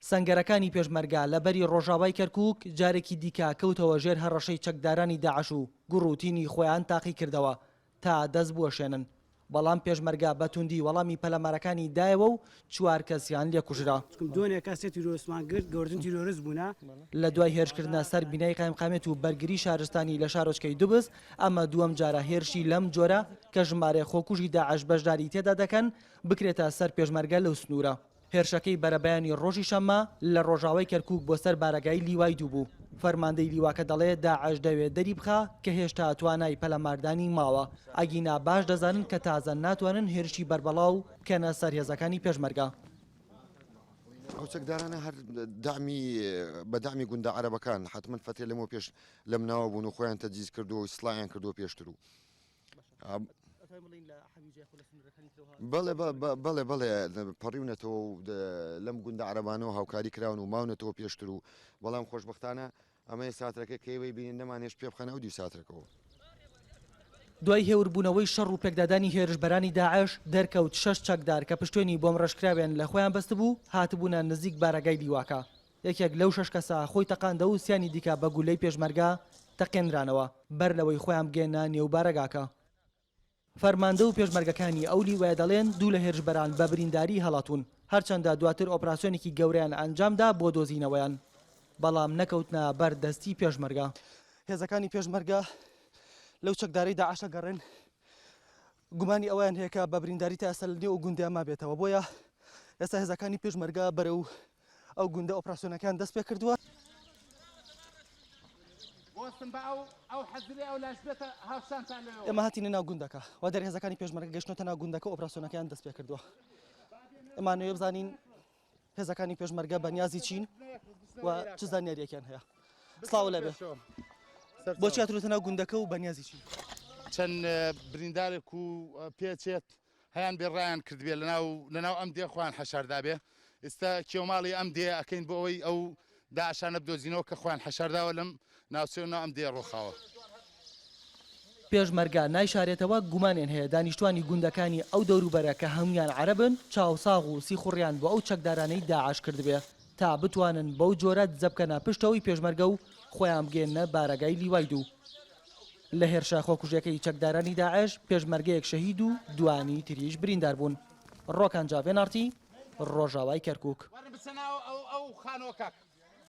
سەنگەرەکانی پێشمەرگە لە بەری ڕۆژاوای کەرکووک جارێکی دیکە کەوتەوە ژێر هەڕەشەی چەکدارانی داعش و گوڕوتینی خۆیان تاقیکردەوە تا دەست بوەشێنن، بەڵام پێشمەرگە بە توندی وەڵامی پەلامارەکانی دایەوە و چوار کەسیان لێ کوژرا. لە دوای هێرشکردنە سەر بینای قایمقامیەت و بەرگری شارستانی لە شارۆچکەی دوبز، ئەمە دووەم جارە هێرشی لەم جۆرە کە ژمارەیەک خۆکوژی داعش بەشداری تێدا دەکەن بکرێتە سەر پێشمەرگە لەو سنوورە. هێرشەکەی بەرەبەیانی ڕۆژی شەممە لە ڕۆژاوای کەرکوک بۆ سەر بارەگای لیوای دوو بوو. فەرماندەی لیواکە دەڵێ داعش دەوێ دەریبخا کە هێشتا توانای پەلاماردانی ماوە، ئەگینا باش دەزانن کە تازە ناتوانن هێرشی بەربەڵاو بکەنە سەر هێزەکانی پێشمەرگە. ئەو چەکدارانە هەر دەعمی بە دەعمی گوندە عەرەبەکان حەتمەن فەترێ لەمەو پێش لەم ناوە بوون و خۆیان تەجهیز کردووە و سڵایان کردووە پێشتر و بەڵێ بەڵێ بەڵێ پەڕیونەتەوە و لەم گوندە عەرەبانەوە هاوکاری کراون و ماونەتەوە پێشتر و بەڵام خۆشببختانە ئەمە ساترەکە کەیوەی بینین نەمان هێشت پێ بخەنە ئەو دیو ساترەکەەوە. دوای هێوربوونەوەی شەڕ و پێکدادانی هێرشبەرانی داعش، دەرکەوت شەش چەکدار کە پشتوێنی بۆمبڕێژکراویان لە خۆیان بەستبوو، هاتبوونە نزیک بارەگای لیواکە. یەکێک لەو شەش کەسە خۆی تەقاندەوە و سیانی دیکە بە گوللەی پێشمەرگە تەقێنرانەوە، بەر لەوەی خۆیان بگەیەننە نێو بارەگاکە. فەرماندە و پێشمەرگەکانی ئەو لیوایە دەڵێن دوو لە هێرشبەران بە برینداری هەڵاتوون، هەرچەندە دواتر ئۆپراسیۆنێکی گەورەیان ئەنجامدا بۆ دۆزینەوەیان، بەڵام نەکەوتنە بەر دەستی پێشمەرگە. هێزەکانی پێشمەرگە لەو چەکدارەی داعش ئەگەڕێن، گومانی ئەوەیان هەیە کە بە برینداری تا ئێستا لەنێو ئەو گوندەیان مابێتەوە، بۆیە ئێستا هێزەکانی پێشمەرگە بەرەو ئەو گوندە ئۆپراسیۆنەکەیان دەست پێکردووە. ئێمە هاتینە ناو گوندەکە و دەر هێزەکانی پێشمەرگە گەشتنەتە ناو گوندەکە ئۆپراسیۆنەکەیان دەست پێکردووە. ئەمانەوێ بزانین هێزەکانی پێشمەرگە بەنیازی چین و چ زانیاریەکیان هەیە. سڵاو لەبێ بۆچی هاتوونەتە ناو گوندەکە و بەنیازی چین؟ چەند بریندارێک و پێچێت هەیان بێ ڕایان کردبێ لەناو لەناو ئەم دێ خۆیان حەشاردابێ ئیستا کێوماڵی ئەم دێ ئەکەین بۆ ئەوەی ئەو داعشانە بدۆزینەوە کە خۆیان حەشارداوە لەم ناوچەی و ناو ئەم دێ ڕۆخاوە. پێشمەرگە نایشارێتەوە گومانیان هەیە دانیشتوانی گوندەکانی ئەو دەوروبەرە کە هەموویان عەرەبن چاوساغ و سیخوڕیان بۆ ئەو چەکدارانەی داعش کردبێ تا بتوانن بەو جۆرە دزە بکەنە پشتەوەی پێشمەرگە و خۆیان بگەیەننە بارەگای لیوای دوو. لە هێرشە خۆکوژیەکەی چەکدارانی داعش پێشمەرگەیەک شەهید و دوانی تریش بریندار بوون. ڕۆکان جاڤێن ئاڕتی، ڕۆژاوای کەرکوک.